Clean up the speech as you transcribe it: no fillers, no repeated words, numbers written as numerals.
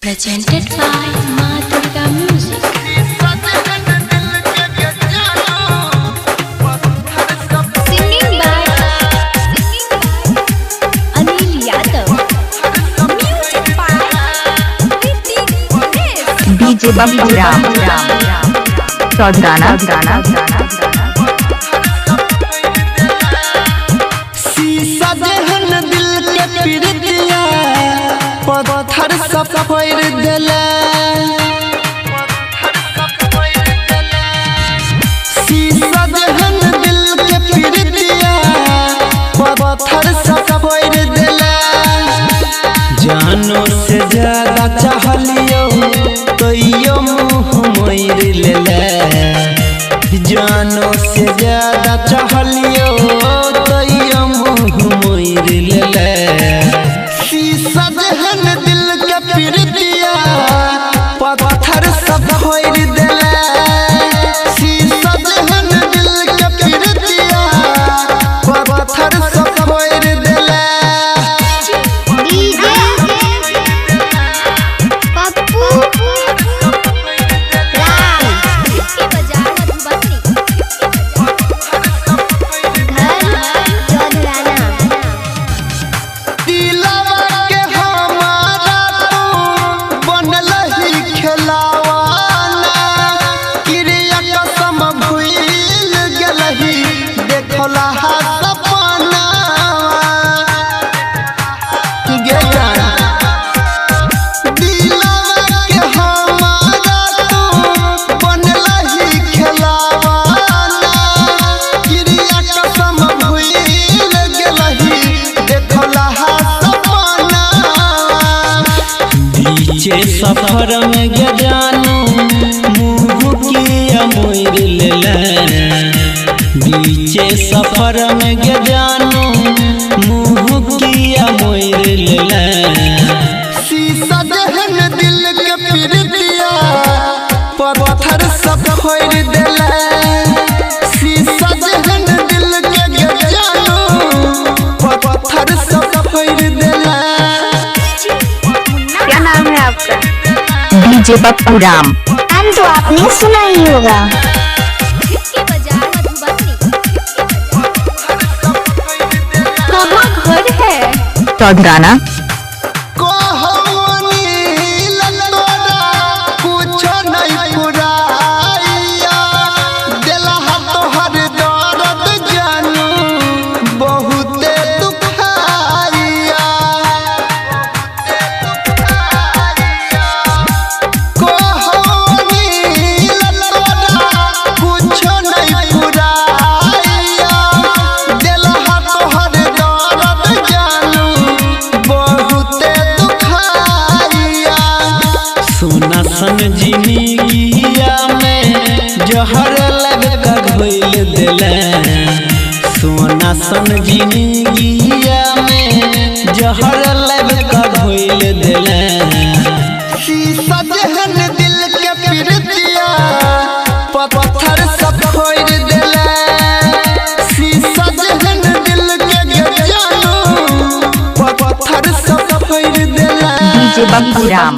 Presented by Ma Durga Music. Singing by Anil Yadav. Music by Ritik Ganesh. DJ Babbu Ram Chaudharana. शीशा जेहन दिल के प्रीतिया पत्थर सब फोड़ देले। शीशा जेहन दिल के प्रीतिया पत्थर सब फोड़ देले। जानो से ज्यादा चाहलियो तैयो मुँह मोड़ लेले। जानो से ज्यादा चाहलियो तैयो मुँह मोड़ लेले। शीशा जेहन दिल के प्रीतिया पत्थर सब फोड़ देले। शीशा जेहन दिल के प्रीतिया पत्थर सब फोड़ देले। डीजे पप्पू राम के बाजार मधुबनी। घर चौधराना। दिलवा के हमारा तू बनल ही खेलावाना। क्रिया कसम भूल गेलही देखला हा सपना गे जान। दिलवा के हमारा तू बनल ही खेलावाना। क्रिया कसम भूल गेलही देखला हा सपना। बीचे सफर में गजानू मुँह किया मोर लेले। बीचे सफर में गजानू मुँह किया मोर लेले। शीशा जेहन दिल के प्रीतिया पत्थर सब फोड़ देले। शीशा जेहन दिल के गजानू पत्थर सब फोड़ देले। क्या नाम है आपका? डीजे पप्पू राम। नाम तो आपने सुना ही होगा। के बाजार मधुबनी। कहाँ घर है? चौधराना। सोना सन जिंदगिया में जहर लग कर घोल देले। सोना सन जिंदगिया में जहर लग कर घोल देले। शीशा जेहन दिल के प्रीतिया पत्थर सब फोड़ देले। शीशा जेहन दिल के गजानू पत्थर सब फोड़ देले। डीजे बब्बू राम।